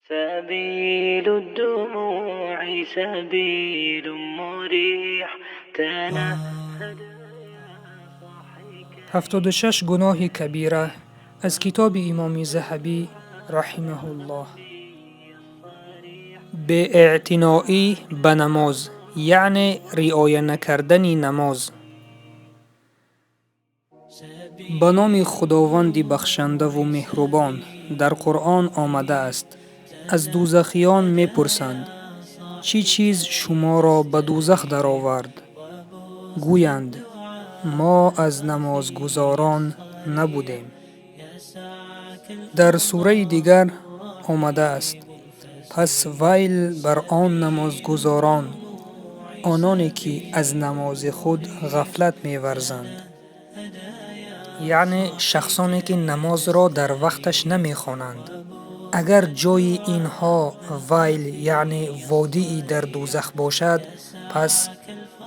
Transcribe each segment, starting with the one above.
سبيل الدموع سبيل مريح تنهد. 76 гуноҳи кабира аз китоби Имоми Заҳабӣ раҳимаҳуллоҳ. Беэътиноӣ ба намоз, яъне риоя накардани намоз. Ба номи Худованди бахшандаву меҳрубон. Дар Қуръон омадааст: аз дузахиён мепурсанд: чӣ чиз шуморо ба дузах даровард? Гӯянд: мо аз намозгузорон набудем. Дар сураи дигар омадааст: пас вайл бар он намозгузорон, ононе ки аз намози худ ғафлат меварзанд, яъне шахсоне ки намозро дар вақташ намехонанд. Агар ҷойи инҳо вайл, яъне водии дар дузах бошад, пас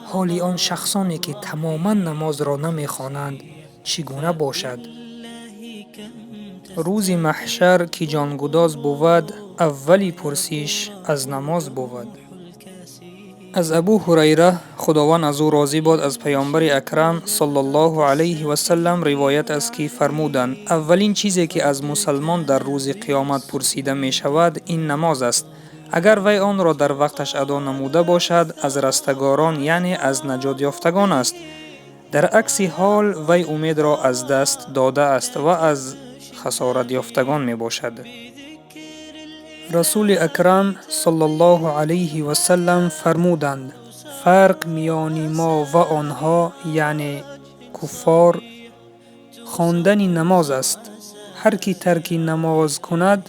ҳоли он шахсоне ки тамоман намозро намехонанд, чӣ гуна бошад? Рӯзи маҳшар ки ҷонгудоз бувад, аввали пурсиш аз намоз бувад. Аз Абу Ҳурайра, Худованд аз ӯ розӣ бод, аз Паёмбари Акрам саллаллоҳу алайҳи васаллам ривоят аст, ки фармуданд: аввалин чизе ки аз мусалмон дар рӯзи қиёмат пурсида мешавад, ин намоз аст. Агар вай онро дар вақташ адо намуда бошад, аз растагорон, яъне аз наҷотёфтагон аст. Дар акси ҳол вай умедро аз даст додааст ва аз хасоратёфтагон мебошад. Расули Акрам саллаллоҳу алайҳи васаллам фармуданд: фарқ миёни мо ва онҳо, яъне куффор, хондани намоз аст. Ҳар ки тарки намоз кунад,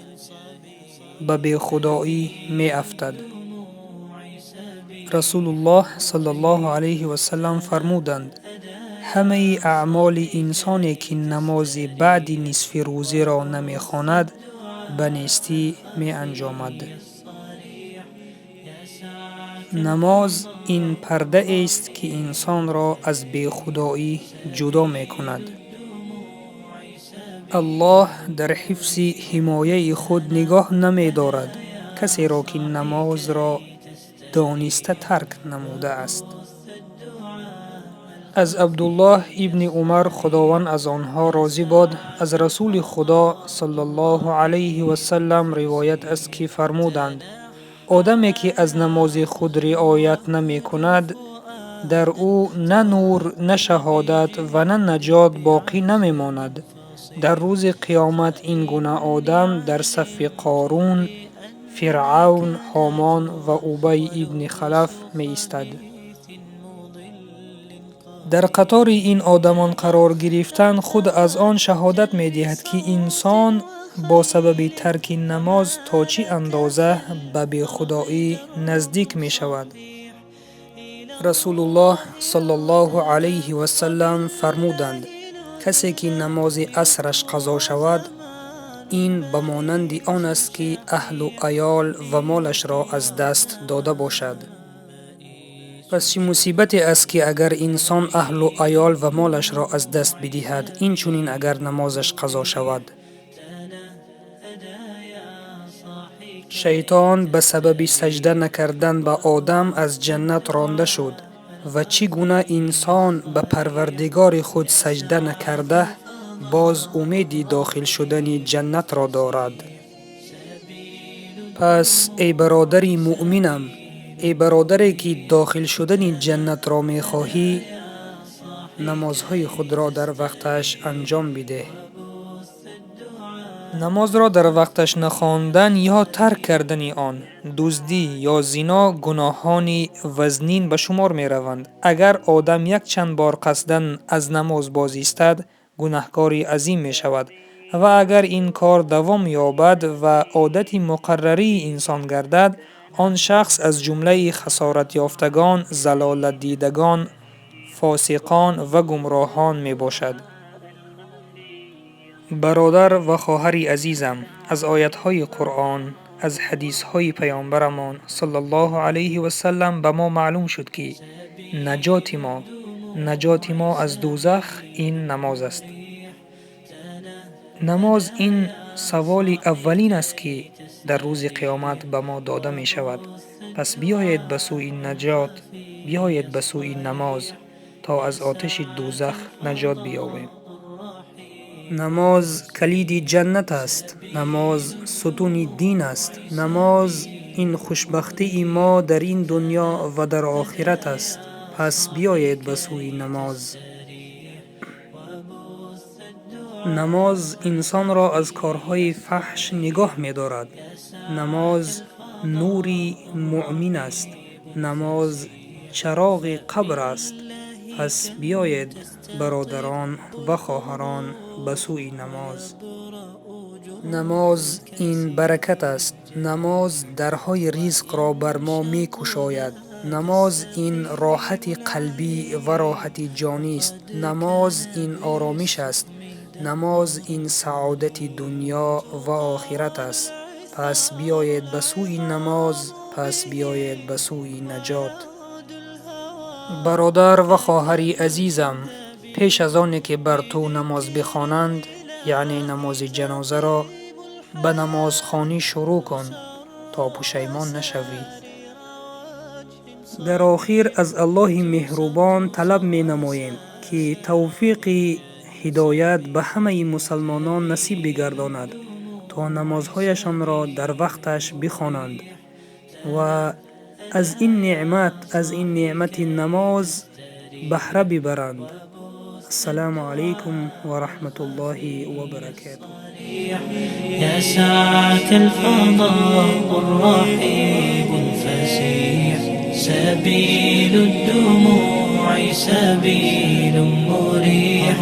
ба бехудоӣ меафтад. Расулуллоҳ саллаллоҳу алайҳи васаллам фармуданд: ҳамаи аъмоли инсоне ки намози баъди нисфи рӯзиро намехонад, ба нестӣ меанҷомад. Намоз ин пардаест, ки инсонро аз бехудоӣ ҷудо мекунад. Аллоҳ дар ҳифзи ҳимояи худ нигоҳ намедорад касеро, ки намозро дониста тарк намудааст. Аз Абдуллоҳ ибни Умар, Худованд аз онҳо розӣ бод, аз Расули Худо саллаллоҳу алайҳи васаллам ривоят аст, ки фармуданд: одаме ки аз намози худ риоят намекунад, дар ӯ на нур, на шаҳодат ва на наҷот боқӣ намемонад. Дар рӯзи қиёмат ин гуна одам дар сафи Қорун, Фиръавн, Ҳомон ва Убай ибни Халаф меистад. Дар қатори ин одамон қарор гирифтан худ аз он шаҳодат медиҳад, ки инсон бо сабаби тарки намоз то чӣ андоза ба бехудоӣ наздик мешавад. Расулуллоҳ саллаллоҳу алайҳи васаллам фармуданд: касе ки намози асраш қазо шавад, ин ба монанди он аст, ки аҳлу аёл ва молашро аз даст дода бошад. Пас чӣ мусибате аст, ки агар инсон аҳлу аёл ва молашро аз даст бидиҳад, инчунин агар намозаш қазо шавад. Шайтон ба сабаби саҷда накардан ба Одам аз ҷаннат ронда шуд ва чӣ гуна инсон ба Парвардигори худ саҷда накарда, боз умеди дохил шудани ҷаннатро дорад? Пас, эй бародари муъминам, эй бародаре ки дохил шудани ҷаннатро мехоҳӣ, намозҳои худро дар вақташ анҷом бидеҳ. Намозро дар вақташ нахондан ё тарк кардани он, дуздӣ ё зино гуноҳони вазнин ба шумор мераванд. Агар одам якчанд бор қасдан аз намоз боз истад, гунаҳкори азим мешавад ва агар ин кор давом ёбад ва одати муқаррарии инсон гардад, он шахс аз ҷумлаи хасоратёфтагон, залолатдидагон, фосиқон ва гумроҳон мебошад. Бародар ва хоҳари азизам, аз оятҳои Қуръон, аз ҳадисҳои Паёмбарамон саллаллоҳу алайҳи васаллам ба мо маълум шуд, ки наҷоти мо аз дузах ин намоз аст. Намоз ин саволи аввалин аст, ки дар рӯзи қиёмат ба мо дода мешавад. Пас биёед ба сӯи наҷот, биёед ба сӯи намоз, то аз оташи дӯзах наҷот биёбем. Намоз калиди ҷаннат аст. Намоз сутуни дин аст. Намоз ин хушбахтии мо дар ин дунё ва дар охират аст. Пас биёед ба сӯи намоз. Намоз инсонро аз корҳои фаҳш нигоҳ медорад. Намоз нури муъмин аст. Намоз чароғи қабр аст. Пас биёед, бародарон ва хоҳарон, ба сӯи намоз. Намоз ин баракат аст. Намоз дарҳои ризқро бар мо мекушояд. Намоз ин роҳати қалбӣ ва роҳати ҷонист. Намоз ин оромиш аст. Намоз ин саодати дунё ва охират аст. Пас биёед ба сӯи намоз, пас биёед ба сӯи наҷот. Бародар ва хоҳари азизам, пеш аз оне ки бар ту намоз бихонанд, яъне намози ҷанозаро, ба намозхонӣ шурӯъ кун, то пушаймон нашавӣ. Дар охир аз Аллоҳи меҳрубон талаб менамоем, ки тавфиқи ҳидоят ба ҳамаи мусалмонон насиб бигардонад, то намозҳояшонро дар вақташ бихонанд ва аз ин неъмат, аз ин неъмати намоз баҳра бибаранд. Ассалому алайкум ва раҳматуллоҳи ва баракатуҳ. يا ساعة الفضاء الرحيب الفسيح، سبيل الدموع سبيل مريح.